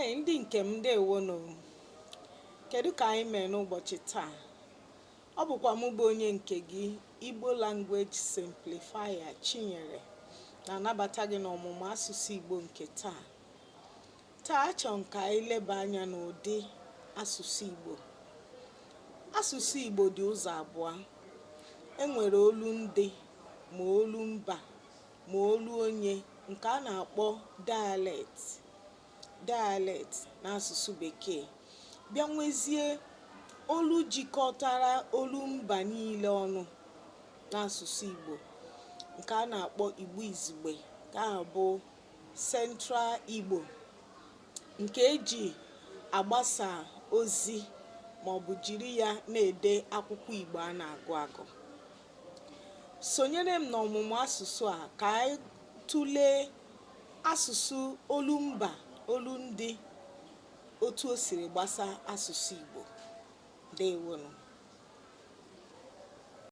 Ee, ndị nke m, ndewonụ. Kedu ka anyị mere n'ụbọchị taa? Ọ bụkwa mụ bụ onye nke gị, Igbo Language Simplifier Chinyere, na-anabata gị n'ọmụmụ asụsụ Igbo nke taa. Taa achọrọ m ka anyị leba anya n'ụdị asụsụ Igbo. Asụsụ Igbo dị ụzọ abụọ. E nwere olu ndị ma olu mba ma olu onye nke a na-akpọ dialect dialect n'asụsụ Bekee, bịa nwezie olu jikọtara olu mba niile ọnụ n'asụsụ Igbo nke a na-akpọ Igbo Izugbe, nke ahụ bụ Central Igbo, nke eji agbasa ozi maọbụ jiri ya na-ede akwụkwọ Igbo a na-agụ agụ. Sonyere m n'ọmụmụ asụsụ a ka anyị tụlee asụsụ olumba, olu ndị, otu o siri gbasa asụsụ Igbo. Ndewonụ.